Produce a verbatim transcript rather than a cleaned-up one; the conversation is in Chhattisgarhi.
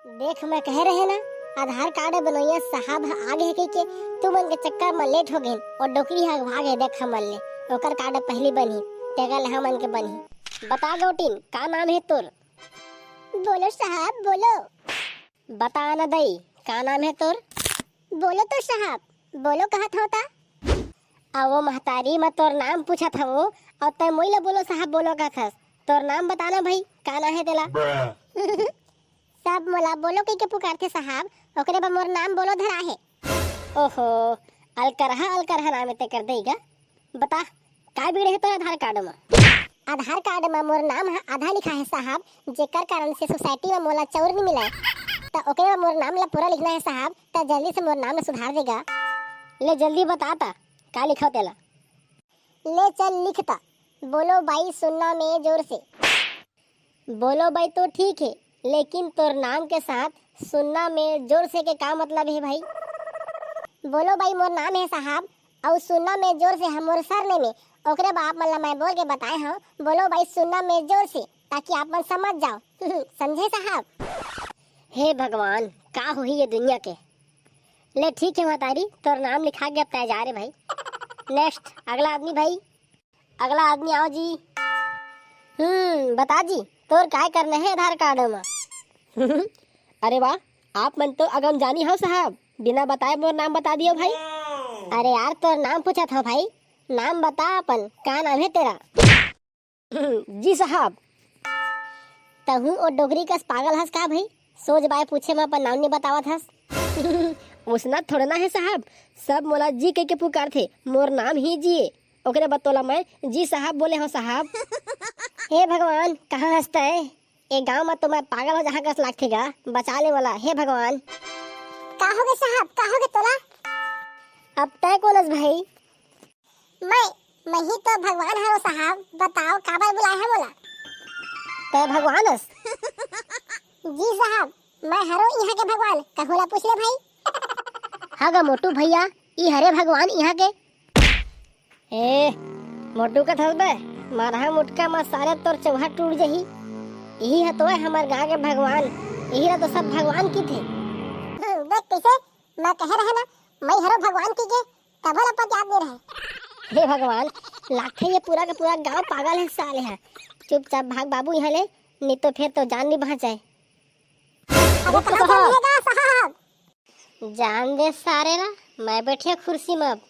देख, मैं कहे रहे ना, आधार कार्ड बनोइया साहब ह आ गे हे कहिके, तुमन के चक्कर म लेट हो गेन। अउ डोकरी ह भागे देख हमन ले, ओकर कार्ड पहिली बनही, तेकर ले हमन के बनही। बता गौटिन, का नाम हे तोर? बोलो साहब, बोलो। बता ना दई, का नाम हे तोर? बोलो तो साहब, बोलो कहत हव ता। अवो महतारी, मैं तोर नाम पूछत हवो, अउ तैं मोई ला बोलो साहब, बोलो कहत हस। तोर नाम बता ना भई, का नाम हे तेला? सब मोला बोलो कहिके पुकारथे साहब, ओकरे बर मोर नाम बोलो धरा हे। ओहो, अलकरहा, अलकरहा नाम हे तेकर दई गा। बता, का बीड़े हे तोर आधार कार्ड म? आधार कार्ड म मोर नाम ह आधा लिखा हे साहब, जेकर कारण से सोसाइटी म मोला चौर नी मिलय। त ओकरे बर मोर नाम ल पूरा लिखना हे साहब, त जल्दी से मोर नाम ल सुधार देगा। ले जल्दी बता त, का लिखव तेला? ले चल लिख त, बोलो बाई सुनना में जोर से। बोलो बाई तो ठीक हे, लेकिन तोर नाम के साथ सुनना में जोर से के का मतलब हे भाई? बोलो बाई मोर नाम हे साहब, अउ सुनना में जोर से ह मोर सरनेम हे, ओकरे बर आप मन ला मैं बोल के बताए हव, बोलो बाई सुनना में जोर से, ताकि आप मन समझ जाओ। समझे साहब? हे भगवान, का होही ये दुनिया के। ले ठीक हे महतारी, तोर नाम लिखा के अब तैं जा रे भाई। नेक्स्ट, अगला आदमी भाई। अगला आदमी आओ जी। हम्म, बता जी, तोर काय करना हे आधार कार्ड म? अरे वाह, आप मन तो अगमजानी हव साहब, बिना बताए मोर नाम बता दियो भाई। अरे यार, तोर नाम पूछत हव भाई, नाम बता अपन, का नाम हे तेरा? जी साहब। तहूँ ओ डोकरी कस पागल हस का भाई? सोझ बाय पूछे म अपन नाम नइ बतावत हस। ओसना थोड़ना हे साहब, सब मोला जी कहिके पुकारथे, मोर नाम ही जी ए। ओकरे बर तोला मैं जी साहब बोले हव साहब। हे भगवान, कहाँ हस तैं? ए गाँव म तो मैं पागल हो जहाँ कस लागथे गा, बचा ले मोला, हे भगवान। का होगे साहब, का होगे तोला? अब तैं कोन हस भाई? मैं, मैं ही तो भगवान हरों साहब, बताओ काबर बुलाए हे मोला? तैं भगवान हस? जी साहब, मैं हरों इहाँ के भगवान, कहूँ ला पूछ ले भाई। हाँ गा मोटू भैया, ई हरे भगवान इहाँ के। ए, मोटू कथस बे, मारहा मुटका म सारे तोर चौहा टूट जही। इही ह तो हे हमर गाँव के भगवान, इही ला तो सब भगवान किथे। हम्म, देख कइसे, मैं कहे रहे ना, मैं हरों भगवान कहिके, तभो ला पत याद नइ रहे। हे भगवान, लागथे ये पूरा का पूरा गांव पागल हे साले ह। चुपचाप भाग बाबू इहाँ ले, नइ तो फेर तोर जान नइ बाँचे। अरे कहाँ चल देगा साहब? जान दे सारे ला, मैं बइठे कुर्सी म अब।